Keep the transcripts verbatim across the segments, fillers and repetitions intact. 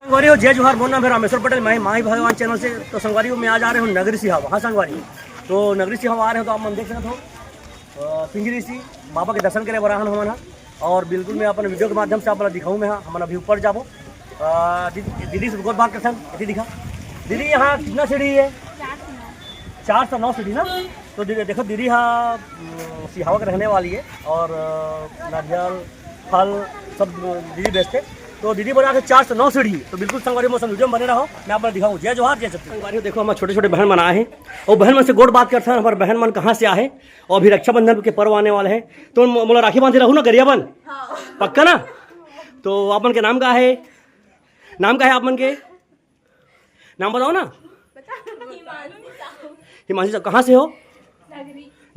संगवारी हो, जय जोहार, मोर नाम है रामेश्वर पटेल, मैं माही भगवान चैनल से। तो संगवारी हो, मैं आज आ रहे हूँ नगरी सिहावा। हाँ संगवारी हो, तो नगरी सिहावा आ रहे हो तो आप मन देख सकत हो, अ, सिंगरी सी बाबा के दर्शन करे बर आए हन हमन ह। और बिल्कुल मैं अपन वीडियो के माध्यम से आप ला दिखाऊँ। मैं ह हमन अभी ऊपर जाबो। अ, दीदी, दीदी से बहुत बात करथन। दीदी दिखा, दीदी यहाँ कितना सीढ़ी है? चार सौ नौ सीढ़ी ना। तो दीदी देखो, दीदी हा, उम, सिहावा के रहने वाली है और, अ, नारियल, फल सब दीदी बेचते। तो दीदी बोला कि चार सौ नौ सीढ़ी। तो बिल्कुल संगवारी मोर संग वीडियो में बने रहो, मैं आप ला दिखाऊँ। जय जोहार, जय छत्तीसगढ़। संगवारी हो, देखो, हमारे छोटे छोटे बहन मन आए हैं और बहन मन से गोठ बात करते हैं, हमारे बहन मन कहाँ से आए और अभी रक्षाबंधन के पर्व आने वाले हैं। तो मो-, मोला राखी बांधे रहू ना गरिया बन? हाँ। पक्का ना? तो आप मन के नाम का है? नाम का है आप मन के? नाम बताओ ना। हिमांशु साहब, कहाँ से हो?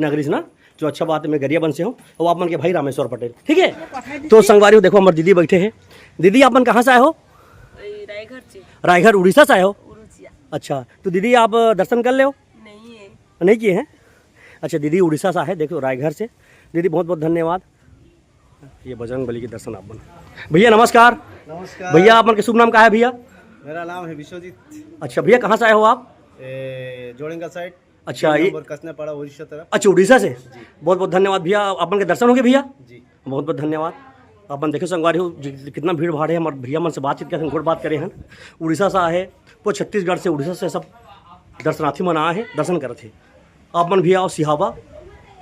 नगरी से ना। जो अच्छा बात है, मैं गरियाबंद से हूँ और आप मन के भाई रामेश्वर पटेल, ठीक है। तो संगवारी हो, देखो, हमारे दीदी बैठे हैं। दीदी, आप मन कहाँ से आए हो? रायगढ़ से। रायगढ़, उड़ीसा से आए हो? उड़ीसा। अच्छा, तो दीदी, आप दर्शन कर ले हो? नहीं है। नहीं किए हैं? अच्छा, दीदी उड़ीसा से आए, देखो, रायगढ़ से। दीदी, बहुत बहुत धन्यवाद। ये बजरंग बली के दर्शन आप मन। भैया नमस्कार। नमस्कार। भैया, आप मन के शुभ नाम का है भैया? मेरा नाम है विश्वजीत। अच्छा भैया, कहाँ से आए हो आप? ए, जोड़ेंगा साइड। अच्छा, तीन ये नंबर कसनापाड़ा, उड़ीसा तरफ। अच्छा, उड़ीसा से। बहुत बहुत धन्यवाद भैया, आप मन के दर्शन हो गए भैया। जी। बहुत बहुत धन्यवाद। आप मन देखो संगवारी हो, जि-, कितना भीड़ भाड़ है। हमारे भैया मन से बातचीत करे हैं, गोठ बात करे हैं। उड़ीसा से आए हैं, पूरा छत्तीसगढ़ से, उड़ीसा से सब दर्शनार्थी मन आए हैं, दर्शन करत हैं। आप मन भी आओ सिहावा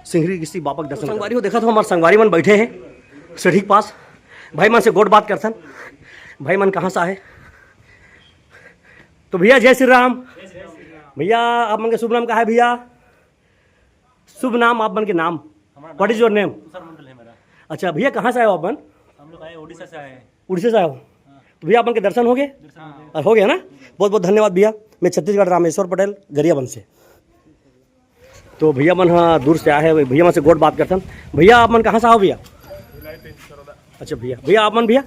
सिंगरी किसी बाबा के दर्शन। संगवारी हो, देखत हो, हमारे संगवारी मन बैठे हैं सीढ़ी के पास। भाई मन से गोठ बात करथन। भाई मन कहाँ से आए? तो भैया, जय श्री राम। भैया, आप मन के शुभ नाम का है भैया? शुभ नाम, आप मन के नाम? हमारा What is your name? Tushar मंडल है मेरा। अच्छा भैया, कहाँ से आए हो आप मन? हम लोग आए, उड़ीसा से आए हैं। उड़ीसा से आए हो? हाँ। तो भैया, आप मन के दर्शन हो गए? दर्शन हो गए। और हो गया ना? बहुत बहुत धन्यवाद भैया। मैं छत्तीसगढ़, रामेश्वर पटेल, गरियाबंद से। तो भैया मन ह दूर से आए हैं, भैया मन से गोठ बात करथन। भैया, आप मन कहाँ से आओ भैया? अच्छा भैया, भैया आप मन भैया?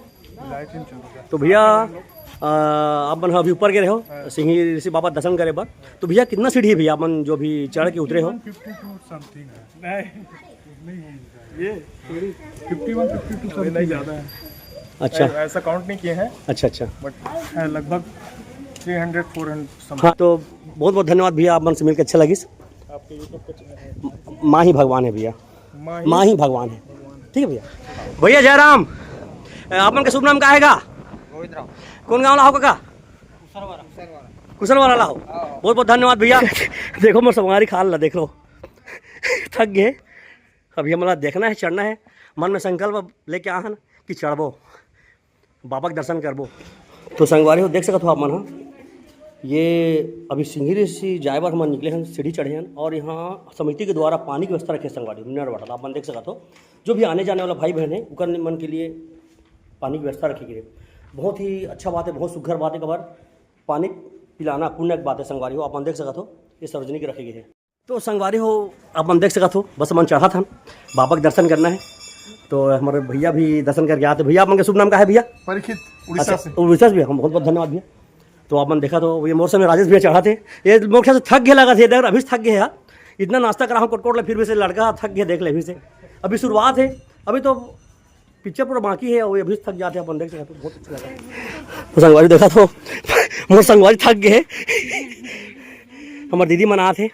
तो भैया, अ, आप मन ह अभी ऊपर गए रहे हो सिंगरी ऋषि बाबा दर्शन करे बर। तो भैया, कितना सीढ़ी है भैया, आप मन जो भी चढ़ के उतरे हो? फिफ्टी टू समथिंग है। नहीं, नहीं है। ये fifty one, fifty two something ज़्यादा है। अच्छा। ऐसा काउंट नहीं किए हैं। अच्छा, अच्छा। बट है लगभग थ्री हंड्रेड, फोर हंड्रेड समथिंग। हाँ, तो बहुत बहुत धन्यवाद भैया, आप मन से मिलकर अच्छा लगिस। आपके YouTube के चैनल है। माही भगवान है भैया। माही माही भगवान है। ठीक है भैया। भैया जयराम, आप मन के शुभ नाम का है का? गोविंद राम। कौन गाँव ला हो काका? कुशल वाला ला हो। हाँ। बहुत बहुत धन्यवाद भैया। देखो मोर संगवारी खाल ला, देख लो, थक गए। अभी हमला देखना है, चढ़ना है। मन में संकल्प लेके आहन कि चढ़बो, बाबा के दर्शन करबो। तो संगवारी हो, देख सकत हो आप मन ह, ये अभी सिंगरी से जाए बर हमन निकले हन, सीढ़ी चढ़े हन और यहाँ समिति के द्वारा पानी की व्यवस्था रखे हे संगवारी हो, mineral water। आप मन देख सकत हो, जो भी आने जाने वाला भाई बहन है, उकर मन के लिए पानी की व्यवस्था रखी गई है। बहुत ही अच्छा बात है, बहुत सुघर बात है, काबर पानी पिलाना पुण्य के बात है संगवारी हो। आप मन देख सकत हो, ये सार्वजनिक रखे गए है। तो संगवारी हो, आप मन देख सकत हो, बस हमन चढ़त हन, बाबा के दर्शन करना है। तो हमारे भैया भी दर्शन करके आते। भैया, आप मन के शुभ नाम का है भैया? परीक्षित, उड़ीसा अच्छा, से। उड़ीसा से भी हम बहुत बहुत धन्यवाद भैया। तो आप मन देखत हो, ये मोर संग राजेश भैया चढ़त हे, ये मोर ख्याल से थक गए लगत हे, देख अभी से थक गए यार, इतना नाश्ता करा हूँ कोटकोट ले, फिर भी से लड़का थक गए, देख ले अभी से, अभी शुरुआत है, अभी तो पिक्चर पूरा बाकी है, वो अभी थक जाते हैं, अपन देख सकते हैं, बहुत अच्छा लगा। तो संगवारी देखत हो, मोर संगवारी थक गए, हमारे दीदी मन आत हे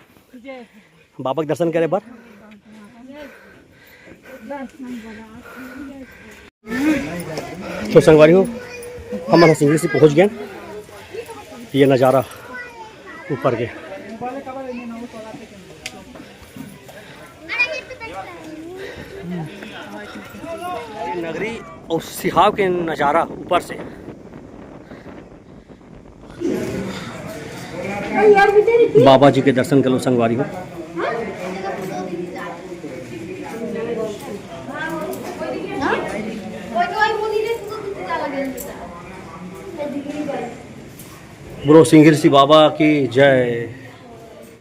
बाबा के दर्शन करे बर। तो संगवारी हो, हमन ह सिंगरी से पहुंच गए। ये नज़ारा ऊपर के नगरी और सिहाव के नज़ारा ऊपर से। बाबा जी के दर्शन कर लो संगवारी हो। बोलो सिंगरी ऋषि बाबा की जय।